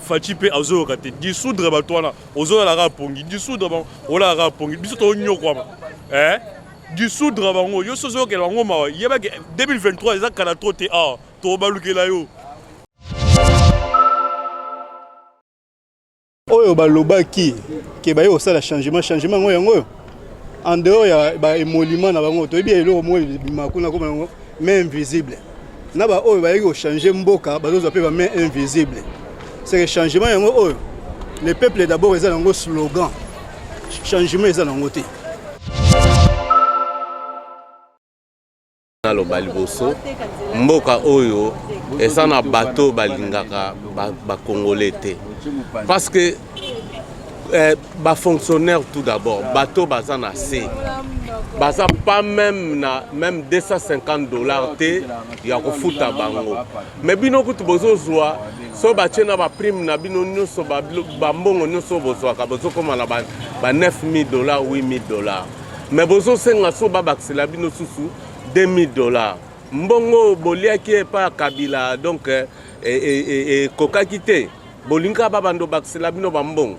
Fatshi mpe azoyoka te. Dissoudre bato wana, ozolala kaka pongi. Dissoudre bango, olala kaka pongi. Biso tonyokwama. Eh? Dissoudre bango, yo soki ozoyokela bango mawa, yeba ke 2023 eza kala trop te awa. Tobalukela yo. Oyo balobaki ke baye kosala changement, changement yango yango oyo en dehors ya ba émolument na bango, toyebi eloko moko ebima kuna koma yango main invisible na ba oyo bayaki kochanger mboka bazozwa mpe ba main invisible. C'est que changement yango oyo le peuple d'abord eza nango slogan, changement eza nango te. Naloba liboso, mboka oyo eza na bato balingaka ba congolais te, parce que ba fonctionnaire tout d'abord, bato baza na se, baza pas même na même 250 $ te ya kofuta bango. Mais bino kutu bozozwa so batie na ba prime na bino nyonso, bambongo nyonso bozwaka, bozokóma na ba 9000 $, 8000 $, mais bozosenga so babakisela bino susu 2000 $. Mbongo boliaki epai ya Kabila, donc ekokaki te, bolingi kaka babanda obakisela bino bambongo.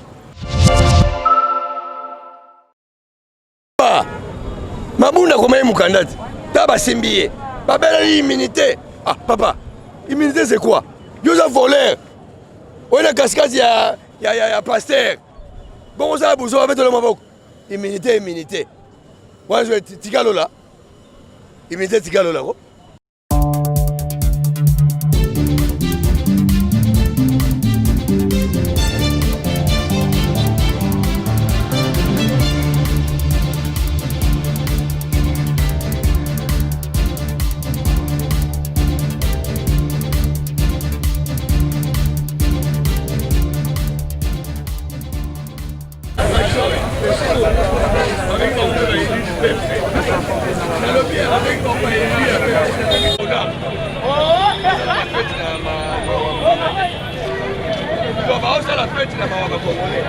Mabunda akoma ye mokanda te, ta basimbi ye, babeleli immunité. Ah papa, immunité c'est quoi? Yo oza voleur, oyo na kasikasi ya pasteur, bongo ozala buzo, babetela maboko. Immunité, immunité wana tika lola, immunité tika lola ko. Baosala feti na mawa bakongole.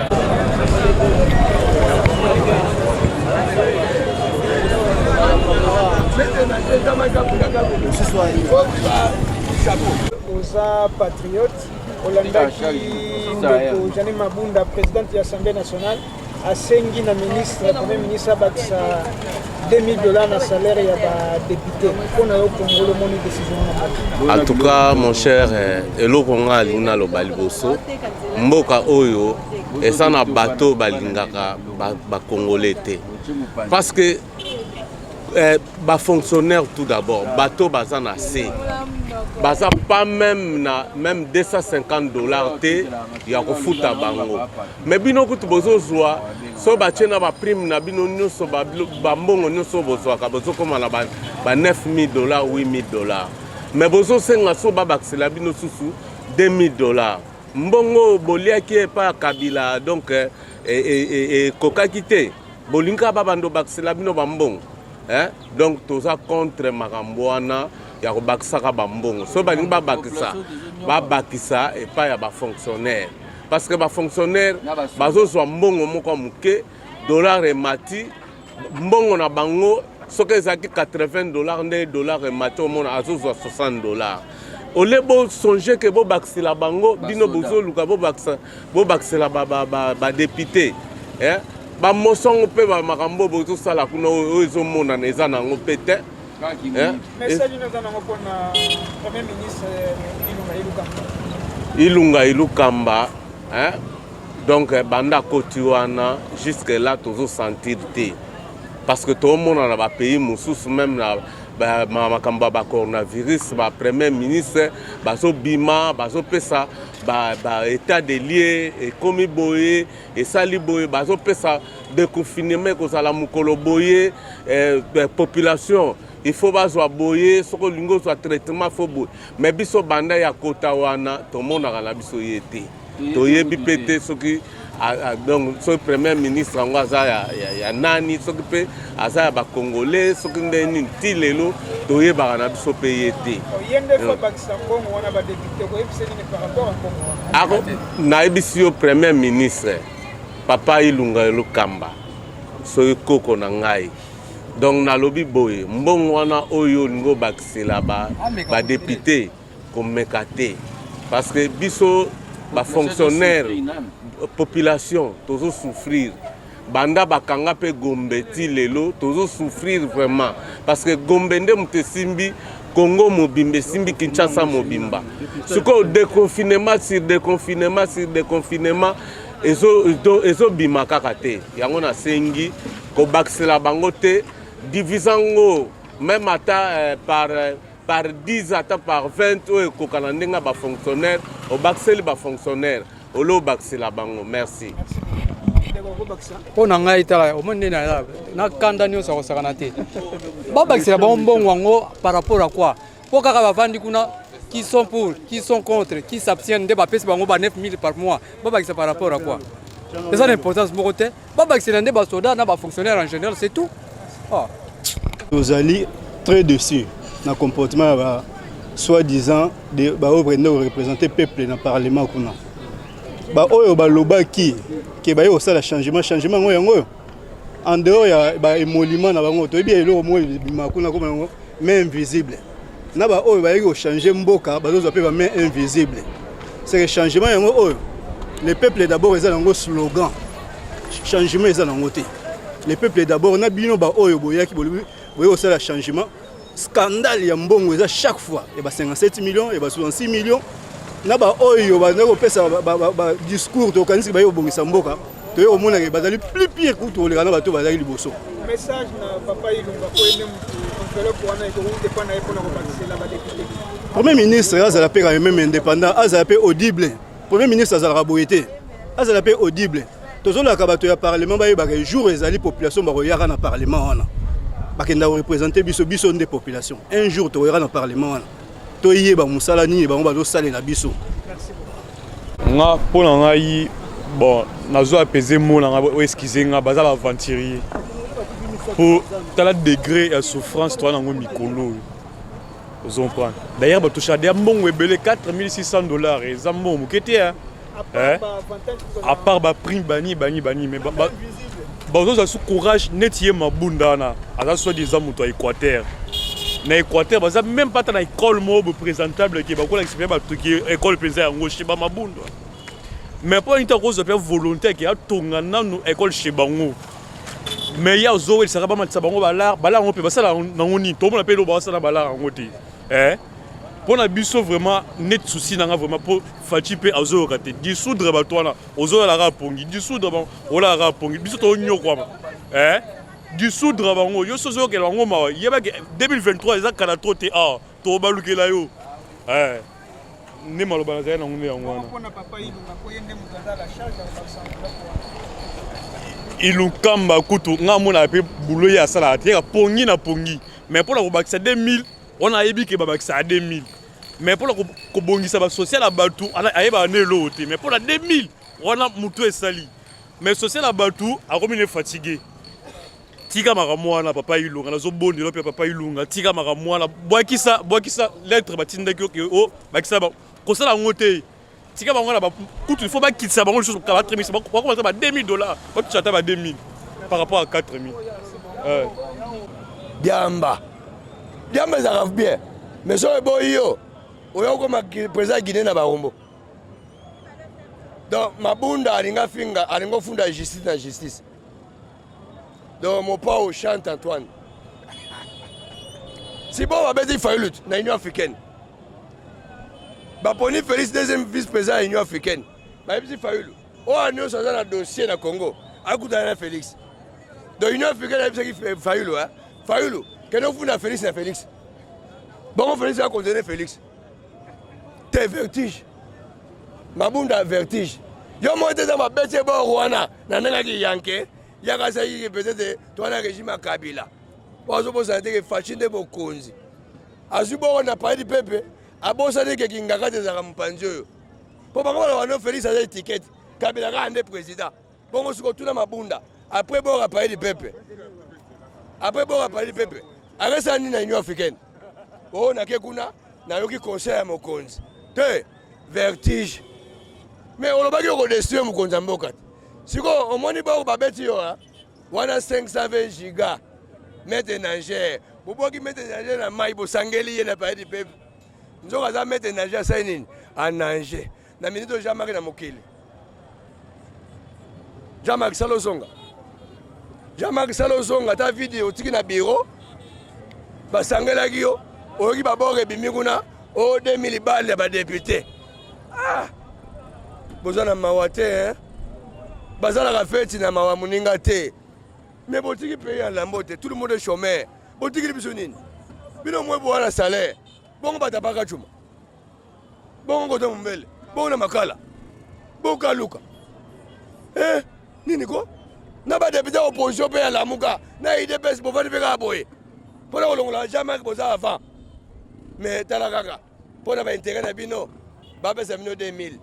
Oza patriote, olandaki ndeko Jeanine Mabunda, présidente ya Assemblée nationale, asengi na ministre, premier ministre, abakisa 2000 $ na salaire ya ba député. Mpona yo kongolo, omoni décision wana? En tout cas, mon cher, eloko nga alingi naloba liboso, mboka oyo eza na bato balingaka bacongolais te, parce que ba fonctionnaire tout d'abord, bato baza na se, baza pas même na même 250 $ te ya kofuta bango. Mais bino kutu bozozwa so batie na ba prime na bino nyonso, bambongo nyonso bozwaka, bozokóma na ba 9000 $, 8000 $, mais bozosenga so babakisela bino susu 2000 $. Mbongo boliaki epai ya Kabila, donc ekokaki te, bolingi kaka babanda obakisela bino bambongo. Eh? Donc toza contre makambo wana ya kobakisaka bambongo. Soki balingi babakisa, babakisa epai ya ba fonctionnaire, parce que ba fonctionnaire bazozwa mbongo moko ya moke. Dollar emati, mbongo na bango soki ezalaki 80 $, nde dollar emati, omona azozwa 60 $. Ole bosonge ke bobakisela bango, bino bozoluka bobakisela ba député, eh? Bamosongo mpe bamakambo bozosala kuna oyo ezomonana eza nango mpe te. Message nini oza nango mpona premier ministre Ilunga Ilukamba? Ilunga Ilukamba, hein? Donc banda akoti wana jusque là tozosentir te, parce que toomona na ba pays mosusu, même na makambo ya ba coronavirus, ba premier ministre bazobima, bazopesa ba état de lieu, ekomi boye, esali boye, bazopesa déconfinement ekozala mokolo boye, population il faut bazwa boye, soki olingi ozwa traitement faut boye. Mais biso banda ya kota wana tomonaka na biso ye te, toyebi mpe te soki donc soki premier ministre yango aza ya nani, soki mpe aza ya bacongolais, soki nde nini. Ti lelo toyebaka na biso mpe ye te. Ye nde faut bakisa mbongo wana ba député, koyebisa nini par rapport à mbongo wana? Ako nayebisi yo, premier ministre papa Ilunga Elokamba, soki koko na ngai, donc nalobi boye, mbongo wana oyo olingi obakisela ba député, komeka te, parce que biso Bafonctionnaire, population tozosouffrir. Banda bakanga mpe Gombe ti lelo tozosouffrir vraiment, parce que Gombe nde moto esimbi Congo mobimba, esimbi Kinshasa mobimba. Sikoyo déconfinement sur déconfinement sur déconfinement ezobima kaka te. Yango nasengi kobakisela bango te, divise yango même ata par 10, ata par 20, oyo ekoka na ndenge ya bafonctionnaire. Obakiseli bafonctionnaire olo obakisela bango. Merci. Mpo na ngai, tala, omoni nde na kanda nyonso akosakana te. Babakisela bango mbongo yango par rapport à quoi? Mpo kaka bavandi kuna, qui sont pour, qui sont contre, qui s'abstiennent, nde bapesi bango ba 9000 par mois. Babakisa par rapport à quoi? Eza na importance moko te. Babakisela nde basoda na bafonctionnaire en général, c'est tout, ah. Tozali très déçu na comportement ya ba soi-disant baoyo bakende koreprésenter peuple na parlement kuna. Baoyo balobaki ke baye kosala changement, changement yango yango oyo. En dehors ya baémolument na bango, toyebi eloko moko ebima kuna koma yango main invisible. Na baoyo bayaki kochanger mboka, bazozwa mpe bamain invisible. C'est que changement yango oyo, le peuple d'abord, eza nango slogan. Changement eza nango te. Le peuple d'abord na bino baoyo boyaki, bolobi boye kosala changement. Scandale ya mbongo eza chaque fois ya ba 57 millions, ya ba 66 millions. Na baoyo bazali kopesa badiscours, tokanisi baye kobongisa mboka, toye komonaka bazali plus pire kutu koleka na bato bazalaki liboso. Message na papa Ilunga, po ye nde motu enveloppe wana ekouta epa na ye mpona kobakisela badéputé. Premier ministre azala mpe quand même indépendant, azala mpe audible. Premier ministre azalaka boye te, azala mpe audible. Tozolaka bato ya parlement bayebaka jour ezali population bakoyaka na parlement wana, bakenda koreprésenter biso. Biso nde population. Un jour tokoyaka na parlement wana, toyeba mosala nini bango bazosalela biso. Nga, mpo na ngai, bon, nazo apese mo na ngai, excuse nga, baza baaventurier. Po tala degré ya souffrance toza nango mikolo oyo, ozocomprendre. D'ailleurs batouchaka deya mbongo ebele, 4600 $, eza mbongo moke te. À part baprime bani bani bani, mais bazozwa su courage neti ye Mabunda wana aza soi-disant moto ya Équateur. Na Équateur baza même pas ata na école moko boye présentable ke bakolakisa mpe bato ke école mpenza yango chez bamabunda. Mais mpo nini akozwa mpe volonté ke atonga nanu école chez bango? Mais ye azowelisaka bamatisa bango balare. Balare yango mpe basala nango nini? Tomona mpe eloko basala balare yango te. Mpo na biso vraiment, net souci nanga vraiment, mpo Fatshi mpe azoyoka te. Dissoudre bato wana, ozoyalaka pongi. Dissoudre bango, olalaka pongi. Biso toonyokwama. Dissoudre bango. Yo so ozoyokela bango mawa, yebaki 2023 eza kala trop te. Awa tobalukela yo nde maloba nazali nango nde yango wana. Mpona papa Ilunga, po ye nde moto aza la charge ya kobakisa enveloppe wana. Ilunkamba kutu nga amonaka mpe bulo ye asalaka te, yeka pongi na pongi. Mais mpona kobakisa 2000 wana, ayebi ke babakisaka 2000, mais mpona kobongisa basocial ya bato, ayebaka nde eloko te. Mais mpona 2000 wana, motu esali, mais social ya bato akomi ne fatigue. Tika makambo wana, papa Ilunga. Nazobondela mpe papa Ilunga, tika makambo wana. Bwakisa, bwakisa lettre batindaki oke o bakisa kosala yango te. Tika bango wana. Kutu il faut bakitisa bango lisusu batremisa, bakomata ba 2000 $, batusa ata ba 2000 par rapport à 4000. Diamba, diamba ezalaka bien, mais soki eboyi yo, oya okoma président ya Guinée na barombo. Donc Mabunda alinga finga, alinga ofunda justice na justice. Donc Mopao chante Antoine si bon. Babeti Fayulu na Union africaine, baponi Félix deuxième vice président ya Union africaine. Bayebisi Fayulu, oyo nyonso aza na dossier na Congo akutana na Félix. Donc Union africaine ayebisaki Fayulu, Fayulu, kende ofunda Félix na Félix. Bongo Félix akondene Félix te. Vertige, Mabunda, vertige. Yo moko te, eza mabeti ebor wana na ndenge yanke yaka asaliki peut-être towana régime ya Kabila po azobosana te ke Fatshi nde mokonzi. Azwi bongo na palais du peuple, abosani ke kingaka te ezalaka mopanzi oyo mpo bango baloba no Félix aza étiquette, Kabila kaka nde président. Bongo soki otuna Mabunda, après bord ya palais du peuple, après bord ya palais du peuple, akesala nini na Union africaine? Oyo nake kuna, nayoki conseil ya mokonzi te. Vertige. Mais olobaki okodestituer mokonzi ya mboka te. Sikoyo omoni boko babeti yo wana 520 giga maître nageur. Bobwaki maître nageur na mai, bosangeli ye na palais du peuple. Nzoka aza maître nageur, asali nini? Anage. Na minute oyo Jean-Marc na mokili. Jean-Marc sala ozonga. Jean-Marc sala ozonga ata vide otiki na bureau. Basangelaki yo, oyoki babord ebimi kuna, o 2000 balles ya ba député. Ah! Boza na mawa te hein? Bazalaka feti na mawa moninga te. Mais botiki pays ya lambo te, tout le monde est chômeur. Botikili biso nini? Bino mwe boa na salaire. Bongo batapaka chuma. Bongo kota mombele. Bongo na makala. Bokaluka. Eh, nini ko? Na ba député opposition pe ya lamuka, na UDPS bovandi pe kaka boye. Pona kolongola Jean-Marc boza avant. Mais tala kaka. Pona ba intérêt na bino, bapesa bino 2000.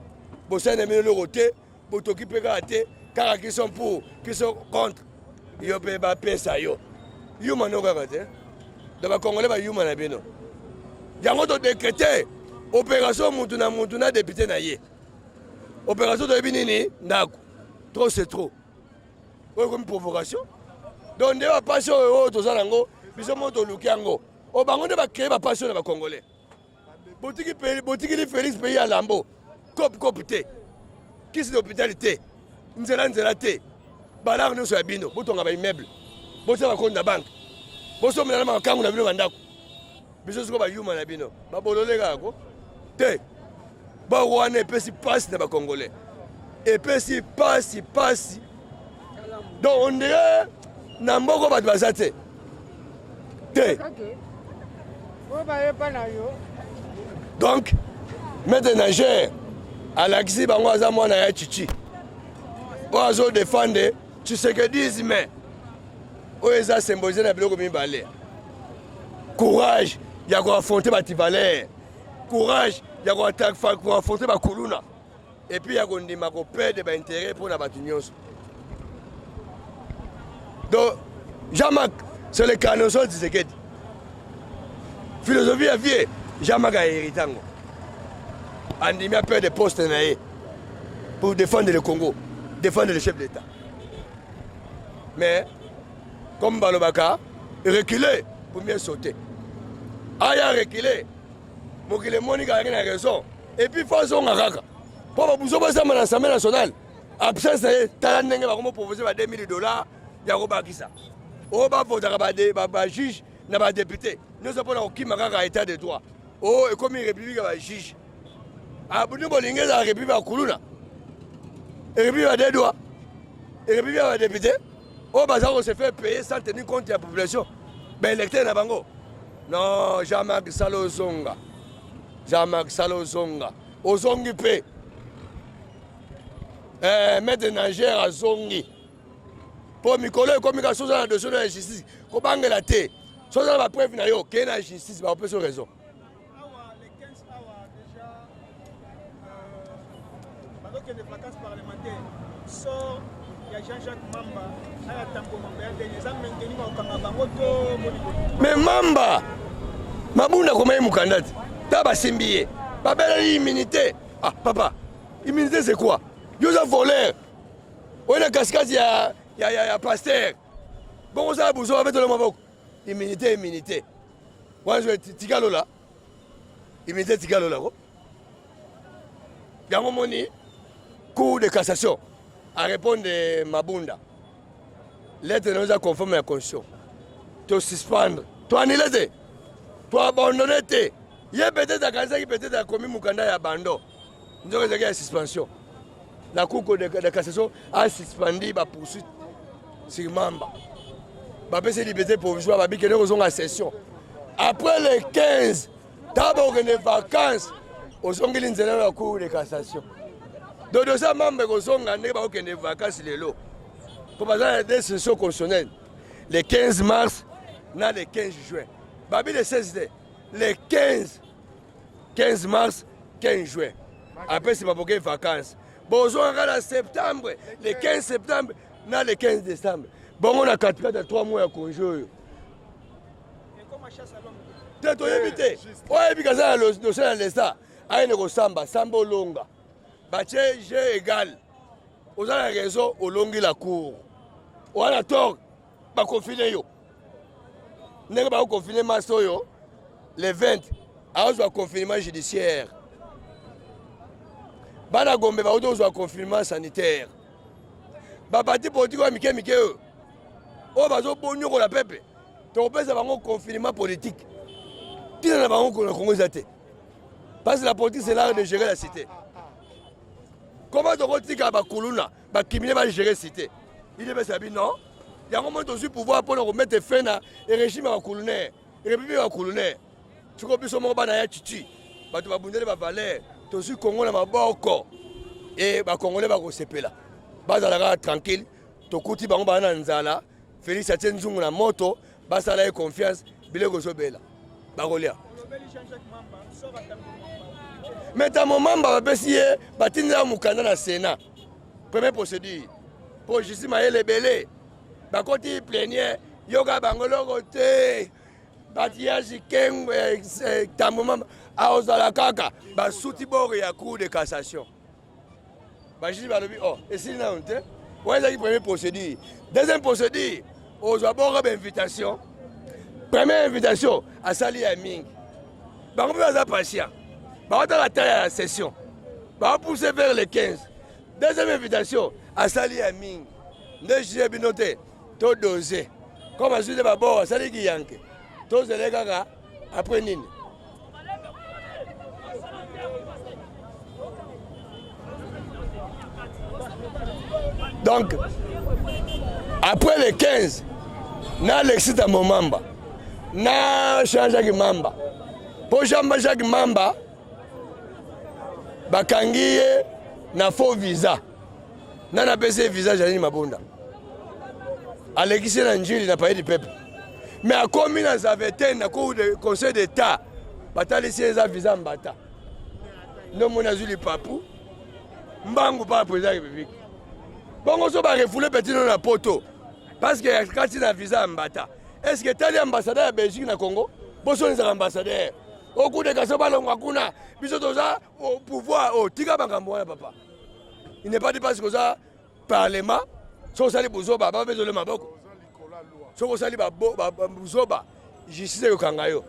Bosali na bino eloko te. Botoki mpe kaka te kaka qui sont pour qui sont contre yo mpe bapesa yo yuma no kaka te donc bacongolais bayuma na bino yango todecrete opération mutu na mutu na député na ye opération toyebi nini ndako trop c'est trop oyo ekomi provocation donc nde bapasi oyo oyo toza nango biso moko toluki yango oyo bango nde bacree bapasi oyo na bacongolais Botiki botikili Felix pays ya lambo. Cop cop te. Kisi d'hôpital te. Nzela nzela te. Balar nyonso ya bino, botonga ba immeuble. Botia ba compte na banque. Bosomela na makangu na bino ba ndako. Biso siko ba yuma na bino. Ba bolole kaka ko. Te. Ba wana epesi pasi na ba congolais. Epesi pasi pasi. Donc on dirait na mboko bato baza te. Te. Donc maître nageur alakisi bango aza mwana ya chichi oyo azo defendre tshisekedisme oyo eza symbolise na biloko mibale courage ya koaffronte bativalere courage ya koaffronte bakuluna et puis ya kondima ko perdre ba intérêt mpo na bato nyonso donc Jean-Marc c'est le canon Tshisekedi philosophie ya vie Jean-Marc a hérité yango andimi a perdre poste na ye pour défendre le Congo défendre le chef d'État mais comme balobaka reculer pour mieux sauter aya reculer mokili emoni kaka na raison et puis fo azonga kaka mpo babuzo bazamba na assemblée nationale absence na ye tala ndenge bakomo propose ba 2000 dollars ya kobakisa oyo bavotaka bajuge na badepute nyonso mpona kokima kaka état de droit oyo ekomi république ya bajuge abuni ah, bolingi ezala république ya kuluna république ya dedwa république ya badepute oyo baza ko se faire payer sans tenir compte ya population baélecteur na bango non jean-marc sala ozonga jean-marc sala ozonga ozongi mpe eh, maître nageur azongi mpo mikolo ekomi ka soza na dossier na justice kobangela te soza na bapreuve na yo kee na justice bakopesa raison Awa le 15 awa déjà euh, bazokende vacances parlementaire sort ya Jean-Jacques Mamba aya tambo mamba ya ndenge eza maintenu bakokanga bango to boni mais Mamba Mabunda akomaki mokanda te ta basimbi ye babeleli immunité ah papa immunité c'est quoi yo oza voleur oyo na kasikati ya, ya, ya, ya pasteur bongo osala buzoba betolo maboko immunité immunité wana tika lola immunité tika lola ko yango moni cour de cassation a répondre mabunda lettre na eza conforme ya constitution to suspendre to annule te to abandonne te ye peut-être akanisaki peut-être akomi mokanda ya bando nzoka ezalaki ya suspension la cour de, de cassation a suspendi ba poursuite sur mamba bapesi liberté provisoire babi kende kozonga session après le 15 ntango bakokende vacances ozongeli nzela na cour de cassation donc dossier ya mamba ekozonga ndenge bakokende vacances lelo mpo baza na deux sessions constitutionnelles le 15 mars na le 15 juin babi le 16 te le 15 15 mars 15 juin après nsima boke vacances bozongaka na septembre le 15 septembre na le 15 décembre bongo na katikati ya 3 mois ya congé oyo te toyebi te oyo ayebi kaza na dossier na lesa ayende kosamba samba olonga batie g égal oza na raison olongi la cour oza na tort bakonfine yo ndenge bakokonfine masi oyo le 20 azwa confinement judiciaire. Bana Gombe bauti kozwa confinement sanitaire. Ba parti politique oyo mike mike oyo oyo bazobonyokola pepe, tokopesa bango confinement politique. Ntina na bango na Congo eza te, parce que la politique, c'est l'art de gérer la cité. Comment tokotika bakuluna, bakimine bagérer cité? Idps abi non. Yango moi tozwi pouvoir mpona komettre fin na régime ya bakulunaire, république ya bakulunaire. Sikoyo biso moko bana ya chichi, bato babundeli bavaleur, tozwi Kongo na maboko e bakongole bakosepela, bazala kaka tranquille. Tokuti bango baa na nzala. Félix atie nzungu na moto, basala ye confiance, biloko ezobela, bakolia. Mais Tambo Mamba bapesi ye, batindela mokanda na Sénat, première procédure mpo justice mayele ebele bakoti plénière, yoka bango loko te. Batiasi Kengo, Tambo Mamba aozala kaka basuti bord ya Cour de cassation. Bajuge balobi: "Oh, esili nano te." Wana ezalaki première procédure. Deuxième procédure, ozwa bongo bainvitation. Première invitation asali ya mingi, bango mpe baza patient, baotala taille ya session, baopousse vers le 15. Deuxième invitation asali ya mingi, nde juge bino te, todose comme azwi te babord, asaliki yanke, tozele kaka après nini. Donc après le 15, na Alexis Tambo Mamba na Jean Jacques Mamba, mpo Jean Jacques Mamba bakangi ye na faux visa. Nani apesi ye visa? Janine Mabunda alekisi ye na Njili, na Palais du Peuple, mais akomi na Zaventem, na cour de Conseil d'État, batalisi ye eza visa mbata. Nde omoni azwi lipapu mbangu mpa président ya République. Bongo so barefouler petit no na Poto parce que kati na visa ya mbata, est ce que etali ambassadeur ya Belgique na Congo? Bosonizaka ambassadeur okudeka so balongwa kuna, biso toza au pouvoir. Otika makambo wana, papa. Il n'est pas dit parce que oza parlement, soki osali buzoba, babezole maboko. Soki osali buzoba, justice ekokanga yo.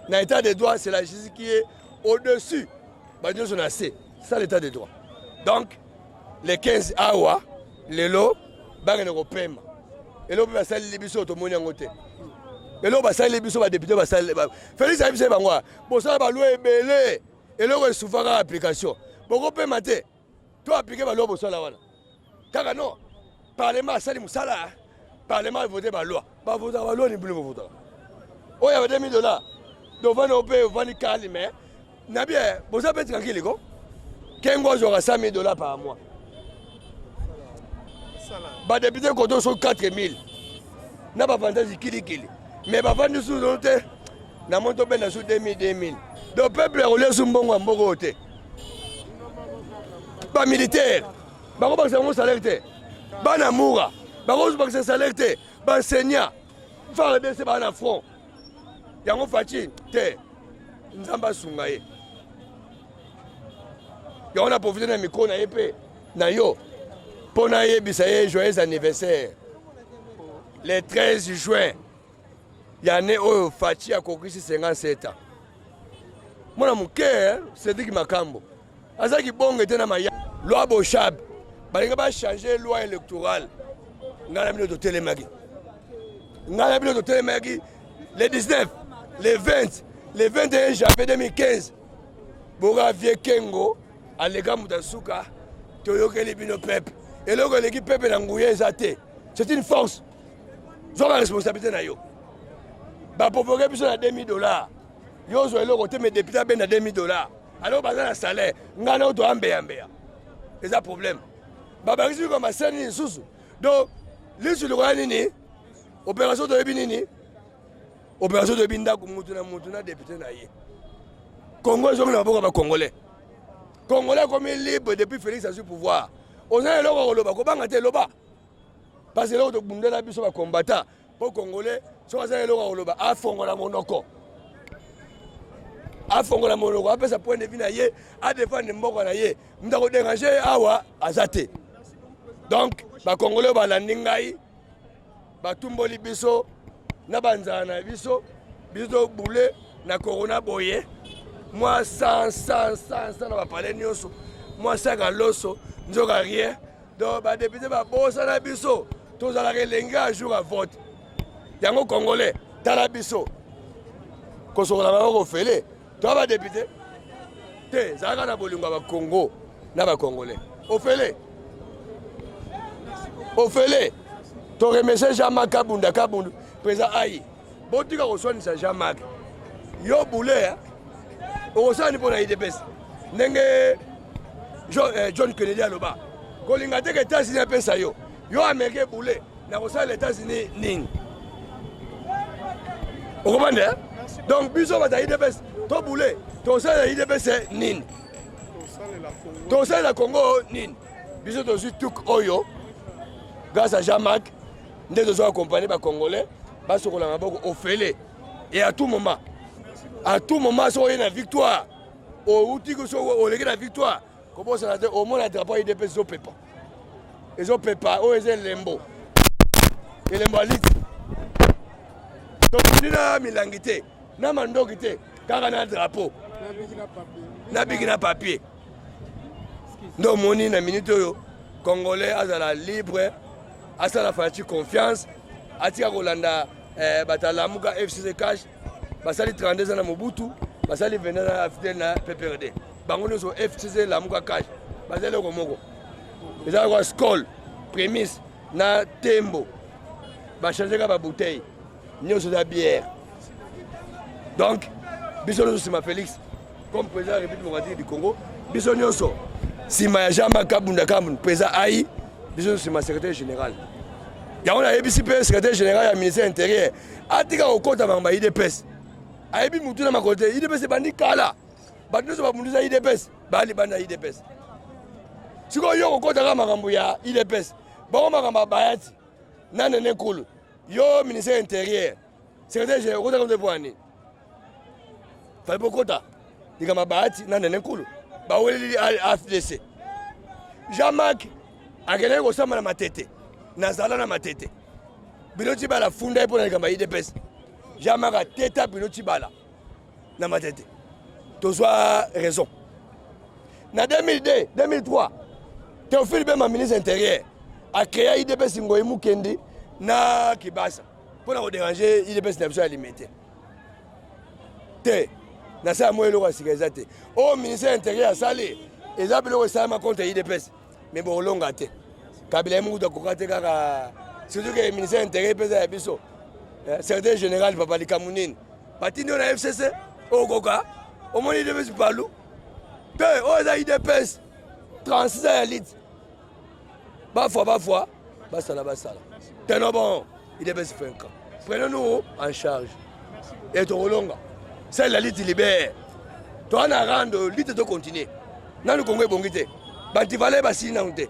Na état de droit, c'est la justice qui est au-dessus, bato nyonso na se. Ça, l'état de droit. Donc le 15 awa lelo bakende kopema. Eloko mpe basaleli biso, tomoni yango te. Eloko basaleli biso, badéputé basaleli, Félix ayebisa ye bango: "Bosala baloi ebele, eloko esufaka application, bokopema te to appliquer baloi bosala wana kaka." Non, parlement asali mosala, parlement evote baloi, bavotaka baloi ni bino bovotaka oyo ya ba 2000 $. Donc ovandi mpe, ovandi calme na bien, boza mpe tranquille ko. Kengo azwaka 100 000 $ par mois, badéputé koto so 4 000 na bavantage kilikili, mais bavandi susu te. Namoni tobenda su 2000 2000. Donc peuple akolia su mbongo ya mboka oyo te. Bamilitaire bango bakisa bango salaire te, bana mura bango bakisa salaire te, baenseignant, FARDC baa na front. Yango Fatshi te, Nzambe asunga ye. Yango na profite na micro na ye mpe na yo mpo nayebisa ye joyeux anniversaire. Le 13 juin ya année oyo, Fatshi akokisi 57 ans. Mwana moke, Cédrik Makambo azalaki bonge te na maya. Loi Boshab, balingi bachange loi électorale. Ngai na bino totelemaki, ngai na bino totelemaki le 19, le 20, le 21 janvier 2015. Boka vie Kengo aleka moto asuka. Toyokeli bino pepe. Eloko eleki pepe na nguya eza te, c'est une force. Zwaka responsabilité na yo. Baprovoke biso na 2000 $. Yo ozwa eloko te, mais député abenda 2000 $, alors baza na salaire. Ngai na oyo toyambeyambeya, eza problème. Babakisi biko masani lisusu. Donc lisu likoya nini? Opération toyebi nini? Opération toyebi ndako, mutu na mutu na député na ye. Congo ezongi na maboko ya bacongolais. Congolais akomi libre depuis Félix azwi pouvoir. Oza na eloko koloba, kobanga te, loba, parce que eloko tobundela biso bacombattant mpo congolais soki aza na eloko ya koloba, afongola monoko, afongola monoko, apesa point de vue na ye, adefendre mboka na ye. Moto akodéranger ye awa aza te. Donc bacongolais oyo balandi ngai, batumboli biso na banzala na biso, biso tobule na corona boye, mwa 100 100 100 100 na bapale nyonso. mwa saka loso nzoka rien. Donc badepute babosana biso, tozalaka elenge ya jour ya vote. Yango congolais tala biso kosokola bango kofele toa badepute te, zalaka na bolingo ya bakongo na bacongolais ofele ofele. Toremercie Jean-Marc Kabunda Kabundu président ai botika koswanisa Jean-Marc yo bule okosala ni mpo na UDPS ndenge John Kennedy aloba kolinga te ke États-Unis apesa yo yo américain bule na kosala États-Unis nini okobanda. Donc biso bato ya UDPS to bule tosalela UDPS nini, tosalela Congo nini? Biso tozwi tuk oyo grâce à Jean-Marc nde tozwa accompagner bacongolais basokola maboko ofele. Et à tout moment, à tout moment, soki oye na victoire, outi soki oleki na victoire, kobosana te omona drapeau ya UDPS ezopepa, ezopepa. Oyo eza elembo, elembo ya liti. Tobundi na milangi te, na mandoki te, kaka na drapeau na biki na papier. Nde omoni na minute oyo congolais azala libre, asala Fatshi confiance, atika kolanda bato alamuka FCC cash. Basali 32 ans na Mobutu, basali 22 ans na Fidèle na PPRD. Bango nyonso FCC, Lamuka, cash baza eloko moko. Eza kwa Skol, Prémisse na Tembo, bachange kaka babouteille, nyonso eza bière. Donc biso nyonso nsima Félix comme président ya République démocratique du Congo, biso nyonso nsima ya Jean-Marc Kabunda Kabund président ai, biso nyonso nsima secrétaire général. Yango nayebisi mpe secrétaire général ya ministère intérieur atika kokɔta makambo ya UDPS. Ayebi mutu na makolo te. UDPS ebandi kala, bato nyonso babundisa UDPS baya libanda ya UDPS. Sikoyo yo kokɔta kaka makambo ya UDPS, bango makambo ya Bayati na Nene Nkulu. Yo ministère intérieur, secrétaire général, okotaka mpe mpo ya nini? Fallait bokota likambo ya Bahati na Nene Nkulu. Baweleli AFDC. Jean-Marc akendaki kosamba na Matete, nazala na Matete, Bino Tshibala funda ye mpo na likambo ya UDPS. Jean-Marc ateta Bino Tshibala na Matete, tozwa raison. Na 2002 2003, Théophile Bemba, ministre intérieur, acréa UDPS Ngoyi Mukendi na Kibasa mpo na kodéranger UDPS na biso ya Limete te. Nasala mwa eloko ya sika eza te. Oyo ministère intérieur asali eza biloko esalama contre UDPS, mais bokolonga te. Kabila ye mokutu akoka te kaka, surtout ke ministère intérieur mpe eza ya biso. Secrétaire général papa, likambo nini batindi oyo na FCC okoka? Omoni UDPS palu te. Oyo eza UDPS 36 ans ya lutte, bafwa bafwa, basala basala. Tenons bon, UDPS 5 ans, prenons-nous en charge et tokolonga. Celle la lutte libère toa na rando lutte, tocontinue nanu. Kongo ebongi te, baantivaleurs basili nanu te.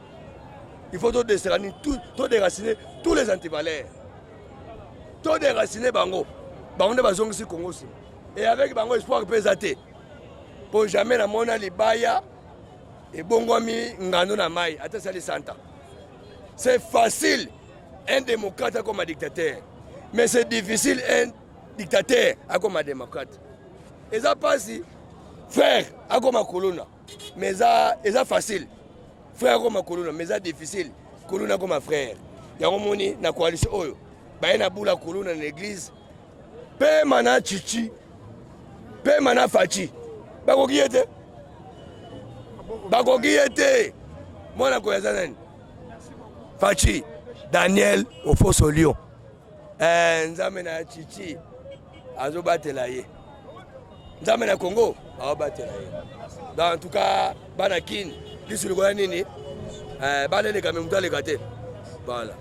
Il faut todéraciner tous les antivaleurs, todéraciner bango. Bango nde bazongisi Kongo nsima et avec bango espoir mpe eza te, mpo jamais namona libaya ebongwami ngando na mai ata esali 100 ans. C'est facile un démocrate akoma dictateur, mais c'est difficile un dictateur akoma démocrate. Eza mpasi frère akoma kuluna, mais eza facile frère akoma kuluna, mais eza difficile kuluna akoma frère. Yango moni na coalition oyo baye na bula kuluna na église pema na chichi pema na Fatshi, bakoki ye te, bakoki ye te. Mwana koyo aza nani? Fatshi Daniel Ofoso Lion. Nzambe na chichi azobatela ye, Nzambe na Congo aobatela ye. Donc en tout cas bana Kini lisu likoya nini, baleleka me moto aleka te. Voilà.